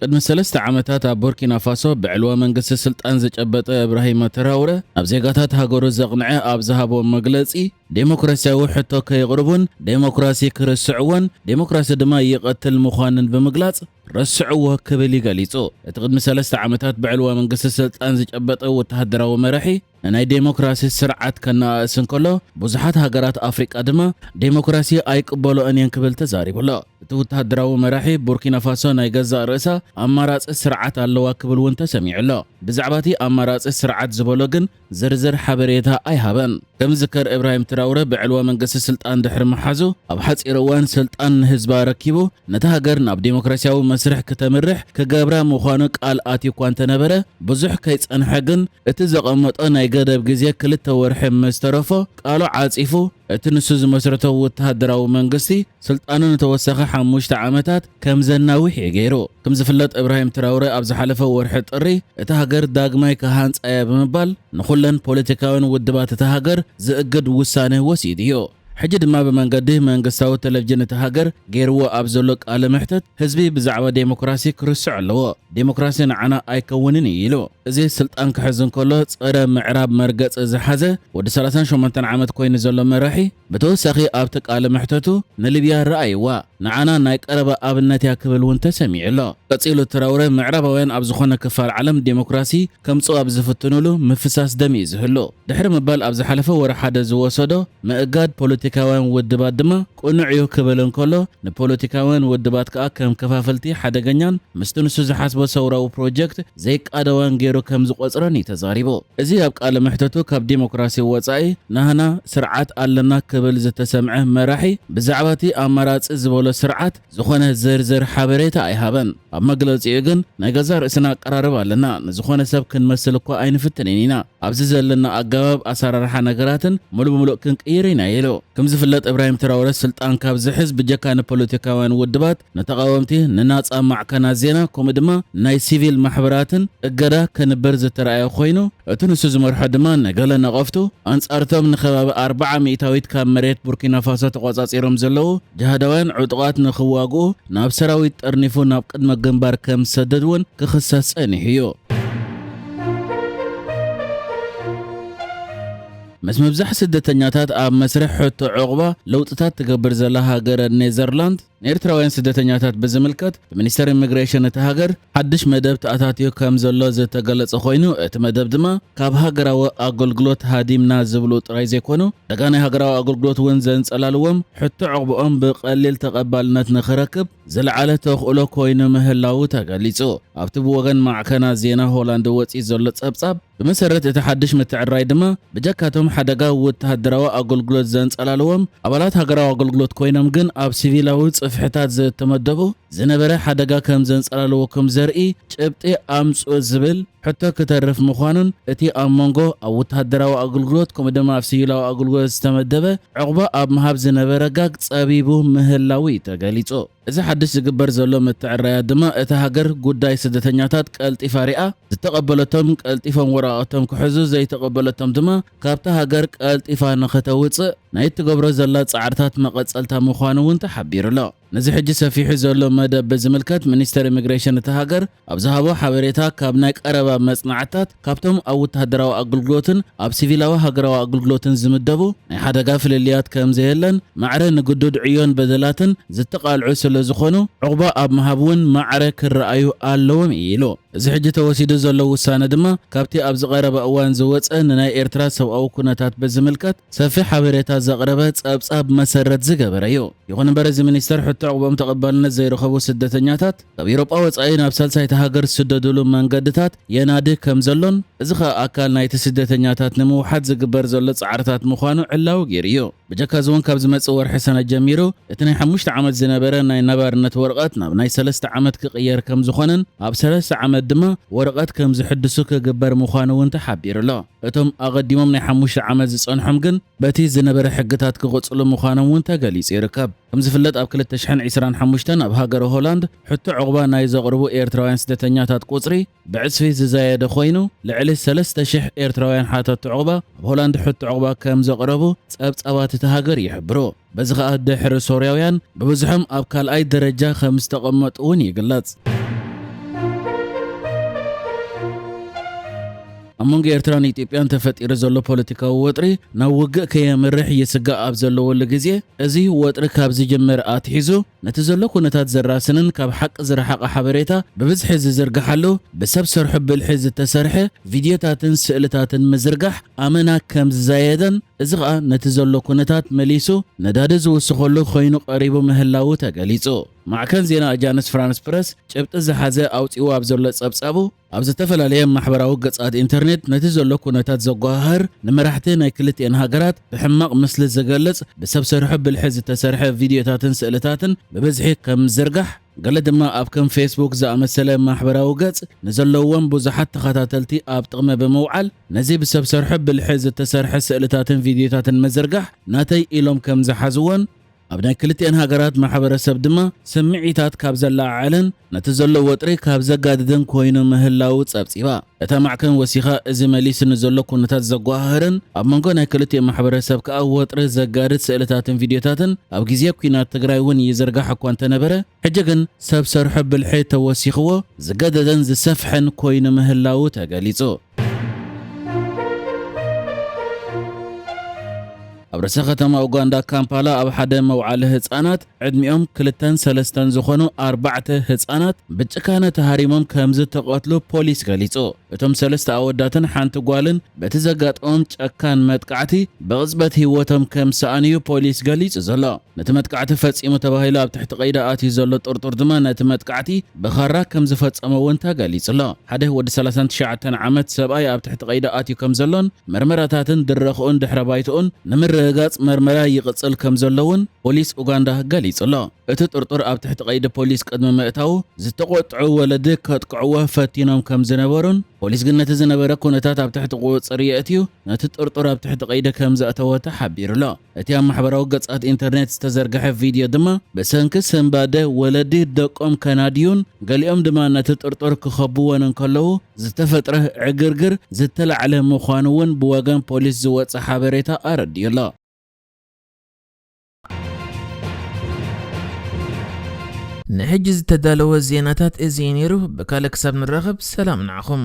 ቅድሚ ሰለስተ ዓመታት ኣብ ቡርኪና ፋሶ ብዕልዋ መንግስቲ ስልጣን ዝጨበጠ እብራሂማ ትራውረ፣ ናብ ዜጋታት ሃገሩ ዘቕንዐ ኣብ ዝሃቦ መግለጺ፣ ዴሞክራሲያዊ ሕቶ ከየቕርቡን ዴሞክራሲ ክርስዕዎን ዴሞክራሲ ድማ ይቐትል ምዃንን ብምግላጽ፣ ረስዕዎ ክብል እዩ ገሊጹ። እቲ ቅድሚ ሰለስተ ዓመታት ብዕልዋ መንግስቲ ስልጣን ዝጨበጠ ወተሃደራዊ መራሒ፣ ንናይ ዴሞክራሲ ስርዓት ከነኣእስ እንከሎ፣ ብዙሓት ሃገራት ኣፍሪቃ ድማ ዴሞክራሲ ኣይቅበሎኦን እየን ክብል ተዛሪቡ ኣሎ። እቲ ወተሃደራዊ መራሒ ቡርኪና ፋሶ ናይ ገዛእ ርእሳ ኣማራጺ ስርዓት ኣለዋ ክብል እውን ተሰሚዑ ኣሎ። ብዛዕባ እቲ ኣማራጺ ስርዓት ዝበሎ ግን ዝርዝር ሓበሬታ ኣይሃበን። ከም ዝከር፣ እብራሂም ትራውረ ብዕልዋ መንግስቲ ስልጣን ድሕሪ ምሓዙ፣ ኣብ ሓጺር እዋን ስልጣን ንህዝባ ኣረኪቡ፣ ነታ ሃገር ናብ ዴሞክራሲያዊ መስርሕ ክተምርሕ ክገብራ ምዃኑ ቃል ኣትዩ እኳ እንተነበረ፣ ብዙሕ ከይጸንሐ ግን እቲ ዘቐመጦ ናይ ገደብ ግዜ ክልተ ወርሒ ምስ ተረፎ፣ ቃሉ ዓጺፉ፣ እቲ ንሱ ዝመስረቶ ወተሃደራዊ መንግስቲ ስልጣኑ ንተወሳኺ ሓሙሽተ ዓመታት ከም ዘናውሕ እዩ ገይሩ። ከም ዝፍለጥ፣ እብራሂም ትራውረ ኣብ ዝሓለፈ ወርሒ ጥሪ እታ ሃገር ዳግማይ ክሃንጻ እያ ብምባል ንኹለን ፖለቲካውያን ውድባት እታ ሃገር ዝእግድ ውሳነ ወሲዱ እዩ። ሕጂ ድማ ብመንገዲ መንግስታዊ ቴሌቪዥን እታ ሃገር ገይርዎ ኣብ ዘሎ ቃለ መሕተት፣ ህዝቢ ብዛዕባ ዴሞክራሲ ክርስዕ ኣለዎ፣ ዴሞክራሲ ንዓና ኣይከውንን እዩ ኢሉ። እዚ ስልጣን ክሕዝ እንከሎ ጸረ ምዕራብ መርገጺ ዝሓዘ ወዲ ሰላሳን ሸሞንተን ዓመት ኮይኑ ዘሎ መራሒ፣ ብተወሳኺ ኣብቲ ቃለ መሕተቱ ንሊብያ ረኣይዋ፣ ንዓና ናይ ቀረባ ኣብነት እያ ክብል እውን ተሰሚዑ ኣሎ። ቀጺሉ ትራውረ፣ ምዕራባውያን ኣብ ዝኾነ ክፋል ዓለም ዴሞክራሲ ከምጽኡ ኣብ ዝፍትኑሉ ምፍሳስ ደም እዩ ዝህሉ። ድሕሪ ምባል፣ ኣብ ዝሓለፈ ወርሒ ሓደ ዝወሰዶ ምእጋድ ፖለቲካውያን ውድባት ድማ ቅኑዕ እዩ ክብል እንከሎ፣ ንፖለቲካውያን ውድባት ከኣ ከም ከፋፈልቲ ሓደገኛን ምስቲ ንሱ ዝሓስቦ ሰውራዊ ፕሮጀክት ዘይቃደዋን ገይሩ ከም ዝቖጽረን እዩ ተዛሪቡ። እዚ ኣብ ቃለ መሕተቱ ካብ ዴሞክራሲ ወጻኢ ናህና ስርዓት ኣለና ክብል ዝተሰምዐ መራሒ፣ ብዛዕባ እቲ ኣማራጺ ዝበሎ ስርዓት ዝኾነ ዝርዝር ሓበሬታ ኣይሃበን። ኣብ መግለጺኡ ግን፣ ናይ ገዛእ ርእስና ኣቀራርባ ኣለና፣ ንዝኾነ ሰብ ክንመስል እኳ ኣይንፍትንን ኢና። ኣብዚ ዘለና ኣገባብ ኣሰራርሓ ነገራትን ሙሉእ ብሙሉእ ክንቅይር ኢና ኢሉ። ከም ዝፍለጥ፣ እብራሂም ትራውረ ስልጣን ካብ ዝሕዝ፣ ብጀካ ንፖለቲካውያን ውድባት፣ ንተቓወምቲ፣ ንናጻ ማዕከናት ዜና፣ ከምኡ ድማ ናይ ሲቪል ማሕበራትን እገዳ ከንብር ዝተራእየ ኮይኑ፣ እቲ ንሱ ዝመርሖ ድማ ንገለ ነቐፍቱ፣ ኣንጻርቶም ንከባቢ ኣርብዓ ሚእታዊት ካብ መሬት ቡርኪና ፋሶ ተቖጻጺሮም ዘለዉ ጅሃዳውያን ዕጡቓት ንኽዋግኡ ናብ ሰራዊት ጠርኒፉ ናብ ቅድመ ግንባር ከም ዝሰደድ እውን ክኽሰስ ጸኒሑ እዩ። ምስ ምብዛሕ ስደተኛታት ኣብ መስርሕ ሕቶ ዑቕባ ለውጥታት ትገብር ዘላ ሃገረ ኔዘርላንድ፣ ንኤርትራውያን ስደተኛታት ብዝምልከት፣ ብሚኒስተር ኢሚግሬሽን እታ ሃገር ሓድሽ መደብ ተኣታትዩ ከም ዘሎ ዝተገለጸ ኮይኑ፣ እቲ መደብ ድማ ካብ ሃገራዊ ኣገልግሎት ሃዲምና ዝብሉ ጥራይ ዘይኮኑ፣ ደጋ ናይ ሃገራዊ ኣገልግሎት እውን ዘንጸላልዎም ሕቶ ዑቕባኦም ብቐሊል ተቐባልነት ንኽረክብ ዝለዓለ ተኽእሎ ኮይኑ ምህላዉ ተገሊጹ። ኣብቲ ብወገን ማዕከናት ዜና ሆላንድ ወጺኡ ዘሎ ጸብጻብ፣ ብመሰረት እቲ ሓድሽ ምትዕርራይ ድማ፣ ብጀካቶም ሓደጋ ወተሃደራዊ ኣገልግሎት ዘንጸላልዎም ኣባላት ሃገራዊ ኣገልግሎት ኮይኖም ግን ኣብ ሲቪላዊ ጽፍሕታት ዝተመደቡ ዝነበረ ሓደጋ ከም ዘንጸላልወኩም ዘርኢ ጭብጢ ኣምጽኡ ዝብል ሕቶ ክተርፍ ምዃኑን፣ እቲ ኣብ መንጎ ኣብ ወተሃደራዊ ኣገልግሎት ከምኡ ድማ ኣብ ሲቪላዊ ኣገልግሎት ዝተመደበ ዕቑባ ኣብ ምሃብ ዝነበረ ጋግ ጸቢቡ ምህላዉ እዩ ተገሊጹ። እዚ ሓድሽ ዝግበር ዘሎ ምትዕርራያት ድማ እታ ሃገር ጉዳይ ስደተኛታት ቀልጢፋ ሪኣ ዝተቐበለቶም ቀልጢፎም ወረቓቕቶም ክሕዙ፣ ዘይተቐበለቶም ድማ ካብታ ሃገር ቀልጢፋ ንኽተውጽእ ናይ እትገብሮ ዘላ ጻዕርታት መቐጸልታ ምዃኑ እውን ተሓቢሩ ኣሎ። ነዚ ሕጂ ሰፊሑ ዘሎ መደብ ብዝምልከት ሚኒስተር ኢሚግሬሽን እታ ሃገር ኣብ ዝሃቦ ሓበሬታ፣ ካብ ናይ ቀረባ መጽናዕትታት ካብቶም ኣብ ወተሃደራዊ ኣገልግሎትን ኣብ ሲቪላዊ ሃገራዊ ኣገልግሎትን ዝምደቡ ናይ ሓደጋ ፍልልያት ከም ዘየለን ማዕረ ንግዱድ ዕዮን በደላትን ዝተቓልዑ ስለ ዝኾኑ ዕቑባ ኣብ ምሃብ እውን ማዕረ ክረኣዩ ኣለዎም እዩ ኢሉ። እዚ ሕጂ ተወሲዱ ዘሎ ውሳነ ድማ ካብቲ ኣብዚ ቀረባ እዋን ዝወጸ ንናይ ኤርትራ ሰብኣዊ ኩነታት ብዝምልከት ሰፊሕ ሓበሬታ ዘቕረበ ጸብጻብ መሰረት ዝገበረ እዩ። ይኹን እምበር፣ እዚ ሚኒስተር ሕቶ ዕቑቦም ተቐባልነት ዘይረኸቡ ስደተኛታት ካብ ኤውሮጳ ወጻኢ ናብ ሳልሳይቲ ሃገር ዝስደዱሉ መንገድታት የናዲ ከም ዘሎን፣ እዚ ኸኣ ኣካል ናይቲ ስደተኛታት ንምውሓድ ዝግበር ዘሎ ጻዕርታት ምዃኑ ዕላዊ ገይሩ እዩ። ብጀካ እዚ እውን፣ ካብ ዝመጽእ ወርሒ ሰነ ጀሚሩ እቲ ናይ ሓሙሽተ ዓመት ዝነበረ ናይ ነባርነት ወረቐት ናብ ናይ ሰለስተ ዓመት ክቕየር ከም ዝኾነን፣ ኣብ ሰለስተ ዓመት ድማ ወረቐት ከም ዝሕድሱ ክግበር ምዃኑ እውን ተሓቢሩ ኣሎ። እቶም ኣቐዲሞም ናይ ሓሙሽተ ዓመት ዝጸንሖም ግን በቲ ዝነበረ ሕግታት ክቕጽሉ ምዃኖም እውን ተገሊጹ ይርከብ። ከም ዝፍለጥ፣ ኣብ ክልተ ሽሕን ዕስራን ሓሙሽተን ኣብ ሃገረ ሆላንድ ሕቶ ዕቑባ ናይ ዘቕርቡ ኤርትራውያን ስደተኛታት ቁጽሪ ብዕጽፊ ዝዛየደ ኮይኑ፣ ልዕሊ ሰለስተ ሽሕ ኤርትራውያን ሓተቲ ዕቑባ ኣብ ሆላንድ ሕቶ ዕቑባ ከም ዘቕረቡ ጸብጻባት እታ ሃገር ይሕብሩ። በዚ ኸኣ ድሕሪ ሶርያውያን ብብዝሖም ኣብ ካልኣይ ደረጃ ከም ዝተቐመጡ እውን ይግለጽ። ኣብ መንጎ ኤርትራን ኢትዮጵያን ተፈጢሩ ዘሎ ፖለቲካዊ ወጥሪ ናብ ውግእ ከየምርሕ ይስጋእ ኣብ ዘለወሉ ግዜ፣ እዚ ወጥሪ ካብ ዝጅምር ኣትሒዙ ነቲ ዘሎ ኩነታት ዘራስንን ካብ ሓቂ ዝረሓቐ ሓበሬታ ብብዝሒ ዝዝርግሓሉ፣ ብሰብ ሰርሑ ብልሒ ዝተሰርሐ ቪድዮታትን ስእልታትን ምዝርጋሕ ኣመና ከም ዝዛየደን፣ እዚ ኸኣ ነቲ ዘሎ ኩነታት መሊሱ ነዳዲ ዝውስኸሉ ኮይኑ ቀሪቡ ምህላዉ ተገሊጹ። ማዕከን ዜና ኣጃንስ ፍራንስ ፕረስ ጭብጢ ዝሓዘ ኣውጺኡ ኣብ ዘሎ ጸብጻቡ፣ ኣብ ዝተፈላለየ ማሕበራዊ ገጻት ኢንተርኔት ነቲ ዘሎ ኩነታት ዘጓሃህር፣ ንመራሕቲ ናይ ክልቲኤን ሃገራት ብሕማቕ ምስሊ ዝገልጽ፣ ብሰብ ሰርሑ ብልሒ ዝተሰርሐ ቪድዮታትን ስእልታትን ብብዝሒ ከም ዝዝርጋሕ፣ ገለ ድማ ኣብ ከም ፌስቡክ ዝኣመሰለ ማሕበራዊ ገጽ ንዘለዎም ብዙሓት ተኸታተልቲ ኣብ ጥቕሚ ብምውዓል፣ ነዚ ብሰብ ሰርሑ ብልሒ ዝተሰርሐ ስእልታትን ቪድዮታትን ምዝርጋሕ ናተይ ኢሎም ከም ዝሓዝዎን፣ ኣብ ናይ ክልቲኤን ሃገራት ማሕበረሰብ ድማ ስምዒታት ካብ ዘለዓዕልን ነቲ ዘሎ ወጥሪ ካብ ዘጋድድን ኮይኑ ምህላዉ ጸብጺባ። እታ ማዕከን ወሲኻ፣ እዚ መሊሱ ንዘሎ ኩነታት ዘጓሃህርን ኣብ መንጎ ናይ ክልቲኡ ማሕበረሰብ ከኣ ወጥሪ ዘጋድድ ስእልታትን ቪድዮታትን ኣብ ግዜ ኲናት ትግራይ እውን ይዝርጋሕ እኳ እንተነበረ፣ ሕጂ ግን ሰብ ሰርሖ ብልሒ ተወሲኽዎ ዝገደደን ዝሰፍሐን ኮይኑ ምህላዉ ተገሊጹ። ኣብ ርእሰ ከተማ ኡጋንዳ ካምፓላ ኣብ ሓደ መውዓሊ ህጻናት ዕድሚኦም ክልተን ሰለስተን ዝኾኑ ኣርባዕተ ህጻናት ብጭካነ ተሃሪሞም ከም ዝተቐትሉ ፖሊስ ገሊጹ። እቶም ሰለስተ ኣወዳትን ሓንቲ ጓልን በቲ ዘጋጠሞም ጨካን መጥቃዕቲ ብቕጽበት ህይወቶም ከም ሰኣኑ'ዩ ፖሊስ ገሊጹ ዘሎ። ነቲ መጥቃዕቲ ፈጺሙ ተባሂሉ ኣብ ትሕቲ ቀይዲ ኣትዩ ዘሎ ጥርጡር ድማ ነቲ መጥቃዕቲ ብኻራ ከም ዝፈጸሞ እውን ተገሊጹ ኣሎ። ሓደ ወዲ ሰላሳን ትሽዓተን ዓመት ሰብኣይ ኣብ ትሕቲ ቀይዲ ኣትዩ ከም ዘሎን መርመራታትን ድረኽኡን ድሕረ ባይትኡን ንምርግጋጽ መርመራ ይቕጽል ከም ዘሎ እውን ፖሊስ ኡጋንዳ ገሊጹ ኣሎ። እቲ ጥርጡር ኣብ ትሕቲ ቀይዲ ፖሊስ ቅድሚ ምእታዉ ዝተቖጥዑ ወለዲ ከጥቅዕዎ ፈቲኖም ከም ዝነበሩን ፖሊስ ግን ነቲ ዝነበረ ኩነታት ኣብ ትሕቲ ቁጽጽር የእትዩ ነቲ ጥርጡር ኣብ ትሕቲ ቀይዲ ከም ዘእተወ ተሓቢሩ ኣሎ። እቲ ኣብ ማሕበራዊ ገጻት ኢንተርኔት ዝተዘርግሐ ቪድዮ ድማ ብሰንኪ ስንባደ ወለዲ ደቆም ከናድዩን ገሊኦም ድማ ነቲ ጥርጡር ክኸብዎን እንከለዉ ዝተፈጥረ ዕግርግር ዝተላዕለ ምዃኑ እውን ብወገን ፖሊስ ዝወጸ ሓበሬታ ኣረዲኡ ኣሎ። ንሕጂ ዝተዳለወ ዜናታት እዚ እዩ ነይሩ። ብካልእ ክሳብ ንራኸብ ሰላም ንዓኹም።